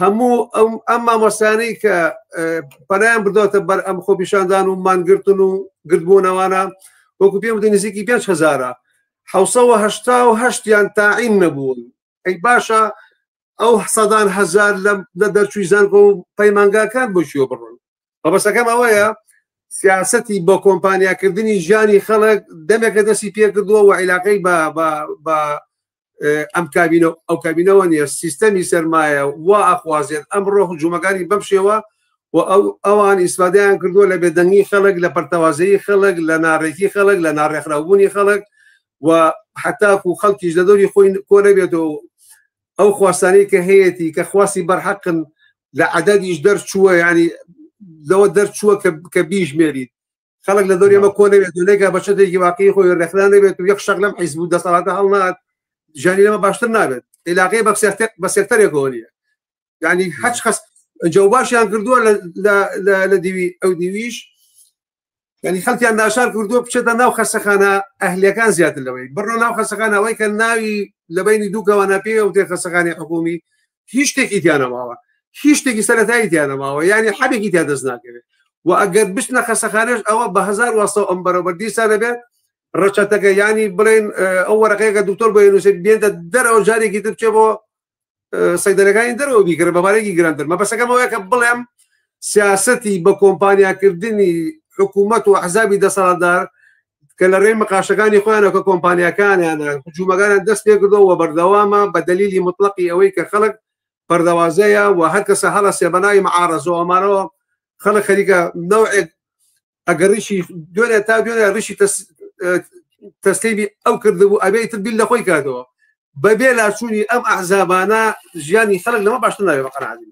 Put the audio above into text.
هەموو ئەم ئەم مامۆستایانەی کە پەنایان بردۆتە بەر ئەم خۆپیشاندان و مانگرتن و گردبوونەوانە وەکو پێم وتن نزیکی 5000 حوسەوە یان تاعین نەبوون. ئەی باشە ئەو سەدان هەزار لە دەرچووی زانکۆ و پەیمانگاکان بۆ چیوە بڕۆن؟ مەبەستەکەم ئەوەیە سیاسەتی بۆ کۆمپانیاکردنی ژیانی خەڵک دەمێکە دەستی پێکردووە و عیلاقەی بە بە ئەم کابینە ئەو کابینەوە نییە. سیستەمی سەرمایە وا ئەخوازێت ئەمڕۆ هجوومەکانی بەم شێوە و ئەو ئەوان ئیسفادەیان کردووە لە بێدەنگی خەڵک، لە پەرتەوازەیی خەڵک، لە ناڕێکی خەڵک، لە ناڕێکخراوبوونی خەڵک و حتاکو خەڵکیش لە دەوری خۆی کۆ نەبێتەوە ئەو خواستانەی کە هەیەتی کە خواستی بەرحەقن لە عەدەدیش دەرچووە، ینی لەوە دەرچووە کە بیژمێریت. خەڵک لە دەوری ئەمە کۆ نەبێت و نەگا بە چەتێکی واقعی خۆی ڕێکخرا نەبێت و یەک شەق لەم حیزب و دەسەڵاتە هەڵنات، ژیانی لەمە باشتر نابێت. عیلاقەی بە سێکتەرێکەوە نییە، یعنی هەچ خەس جەوباشیان کردووە لە دیوی ئەو دیویش، یعنی خەڵکیان ناشار کردووە بچێتە ناو خەسەخانە ئەهلیەکان زیاتر لەوەی بڕۆ ناو خەسەخانە ئەوەی کە ناوی لە بینی دوو کەوانە پێ وتێ خەسەخانی حکومی، هیچ شتێکی تیانەماوە، هیچ شتێکی سەرەتایی تیانەماوە، یعنی حەبێکی تیا دەست ناکەوێت. و ئەگەر بچنە خەسەخانەش ئەوە بە هەزار واسطە ئەم بەرەوبەر دیسان دەبێت ڕەچەتەکە، ینی بڵێن ئەو وەرەقەیەکە دکتۆر بۆ نووسێت بێنتە دەرەوە جارێکی تر بچێ بۆ سەیدەرەکانی دەرەوە بیکرە بە بارێکی گرانتر. مەبەسەکەم ئەوەیە کە بڵێم سیاسەتی بە کۆمپانیاکردنی حکوومەت و حزابی دەسەڵاتدار کە لە ڕێی مقاشەکانی خۆیانە کە کۆمپانیاکانیانە هجوومەکانیان دەست پێ کردەوە و بەردەوامە بە دەلیلی مطلقی ئەوەی کە خەڵک پەردەوازەیە و هەر کەسە هەڵەسێ بە ناوی معارەزەوە ئەمانەوە خەڵک خەریکە نەوعێک ئەگەر ڕیشی دوێنێ تا دوێنێ ڕیشی تەسلیمی ئەو کردبوو ئەبێ ئیتر بیر لە خۆی کاتەوە. بەبێ لاچوونی ئەم ئەحزابانە ژیانی خەڵک لەمە باشتر نابێ بە قەناعەتی.